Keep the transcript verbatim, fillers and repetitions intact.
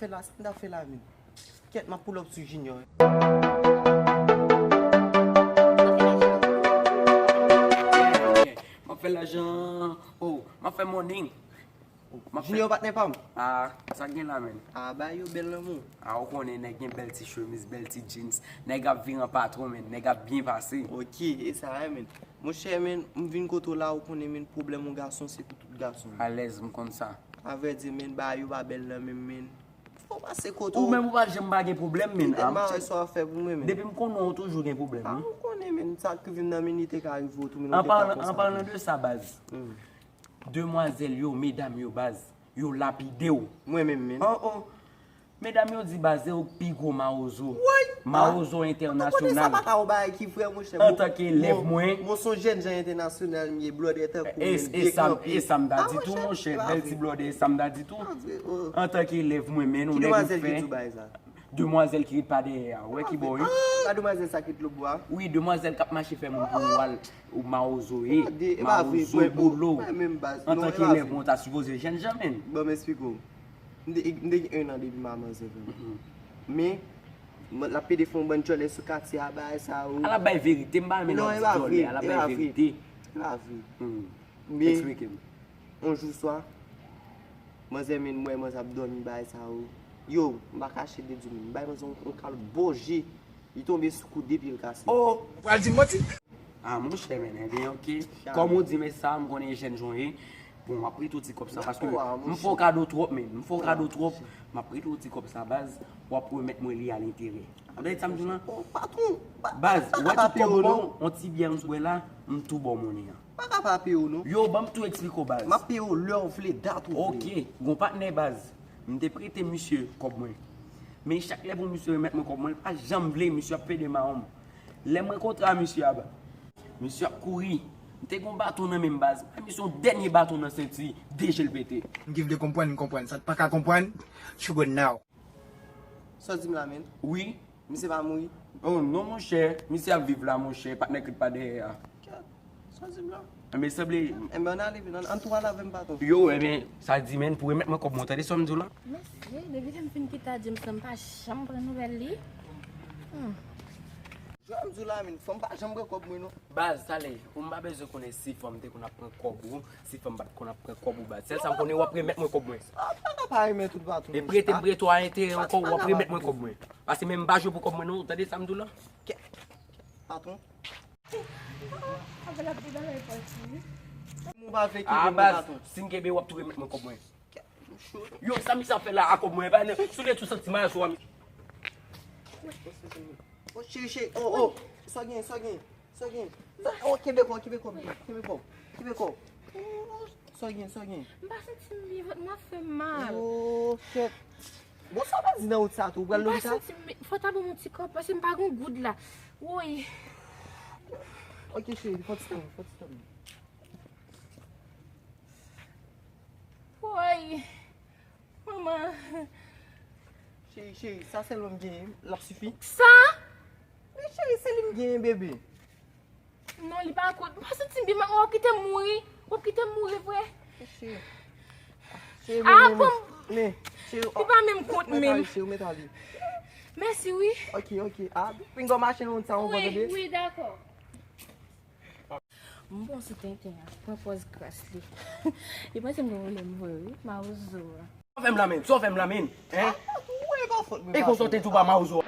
Fè la, sa m ta fè la menm. Kèt, m ap pull up sou Junior. M ap fè lajan. Oh, m ap fè money. M ap fè Junior patnè pa m. Ah, sa k gen la menm? Ah, ba yo bèl lanmou. Ah, ou konnen nèg gen bèl ti chemiz, bèl ti jeans. Nèg ap vire an patwon menm, nèg ap byen pase. Ok, e sa a menm. Monchè menm, m vin kote w la, ou konnen menm pwoblèm yon gason se pou tout gason. Alèz, m konn sa. Avrèdi menm, ba yo pa bèl nan menm menm. Fò pase kote Ou menm ou pa janm pa gen pwoblèm menm. Kite m pa wè sa w ap fè pou mwen menm. Depi m konnen w toujou gen pwoblèm. Ah, ou konnen menm, sa k rive m nan menm li te ka rive w tou menm. An palan de sa baz. Demwazèl yo, medam yo baz, yo lapide w. Mwen menm menm. Oh oh. Medam yo di baz se ou k pi gwo mawozo. Woy! Mawozo entènasyonal. Sa pa ta yon bagay ki vrè monchè. Antanke elèv mwen. Mwen se yon jèn jan entènasyonal m ye, blòdè tankou E e sa m e sa m ta di tou monchè, bèl ti blòdè e sa m ta di tou. Antanke elèv mwen men nou nèg m fè. Demwazèl ki ret pa dèyè a, ou wè ki bò wi. Pa demwazèl sa ki t lòtbò a. Wi, demwazèl k ap mache fè moun pou ou al ou mawozo ye. Mawozo bolo. Antanke elèv mwen ou ta sipoze jèn jan menm. Ban m esplike w. M te m te gen en an depi m a manzè vrèman. Men, l ap pede fè yon bann djòlè sou katye a, bagay sa yo. Al ap bay verite, m pa renmen lè w ap di djòlè, al ap bay verite. E pa vre. Men, eksplike m. Yon jou swa, manzè men m wè manzè ap dòmi, bagay sa yo. Yo, m pa kache de di w, m bay manzè yon kalòt bò je. Li tonbe sou kou de pye l kase. Oh! Ou pral di m manti? Ah monchè men, ebyen ok. Kòm ou di men sa, m konnen jèn jan w ye. Bon, m ap prete w ti kòb sa paske m fè w kado twòp men, m fè w kado twòp. M ap prete w ti kòb sa baz, w ap remèt mwen li a lenterè. Ou tande sa m di w lan? Oh, patwon, Baz, ou wè tout kòb ou yo, yon ti byè m sou bwè la, m tou ba w monnen an. Pa ka pa peye w non. Yo, ban m tou eksplike w baz. M ap peye w lè w vle, dat ou vle. Ok, gon patnè baz. M te prete misye kòb mwen. Men chak lè pou misye remèt mwen kòb mwen, li pa janm vle, misye ap pede mawon m. Lè m rankontre a misye a baz, misye ap kouri. M te gon baton nan men m baz. Bay misye yon dènye baton nan senti, de je l pete. M ki vle konprann, m konprann. Sa k pa ka konprann, you go now. Sa w di m la menm? Wi. Misye pa mouri? Oh non monchè, misye ap viv la monchè, patnè k ret pa dèyè a. Kèt, sa w di m la? Enben sanble. Enben ann ale vin, ann tou al avè m patwon. Yo, enben sa di menm pou remèt mwen kòb mwen, w tande sa w ap di w la? Mesye, depi lè m fin kite a James lan m pa janm pran nouvèl li. Hmm. Jwè m di w la menm, fanm pa janm pran kòb mwen non. Baz, talè, ou m pa bezwen konnen si fanm te konn ap pran kòb ou, si fanm pa t konn ap pran kòb ou baz. Sèl sa m konnen w ap remèt mwen kòb mwen. Ah, pa ka pa remèt ou patwon. E prete m prete w a enterè ankò, w ap remèt mwen kòb mwen. Paske men m pa jwe pou kòb mwen non, ou tande sa m di w la? Kèt, patwon. Avè l ap di bagay pati wi. M pa vle kenbe mwen patwon. Si m kenbe w ap tou remèt mwen kòb mwen. Yo, sa misye ap fè la a kòb mwen, epa sou de tou santi m a sou a mi. Oh, cheri, cheri, oh, oh. Sa w gen, sa w gen, sa w gen. Oh, kenbe kò, kenbe kò, kenbe kò, kenbe kò. Sa w gen, sa w gen. M pa santi m byen, vant mwen ap fè m mal. Oh, kèt. Bon, sa w pral di nan wout sa tou, ou pral lopital? M pa santi m byen, fò w ta ban m yon ti kòb, paske m pa gen goud la. Woy. Ok, cheri, fò w ti tann, fò w ti tann. Woy. Manman. Cheri, cheri, sa sèlman m genyen, l ap sifi. Sa? Wi, cheri, se li m genyen, bebe. Non, li pa kont. M pa santi m byen, manman, w ap kite m mouri. W ap kite m mouri vre. Cheri. Cheri, ah, men, men, men, cheri, li pa menm kont menm. Cheri, ou mèt ale. Mèsi, wi. Ok, ok. Ah, pinga w mache nan wout sa ankò, tande? Wi, wi, dakò. M bon sou tenten an, pran pòz kras li. Li panse m gen pwoblèm vre wi, mawozo a. Sa w fè m la menm? Sa w fè m la menm? Hein? Ou e pa fòt mwen. E konsa w te tou pa mawozo a.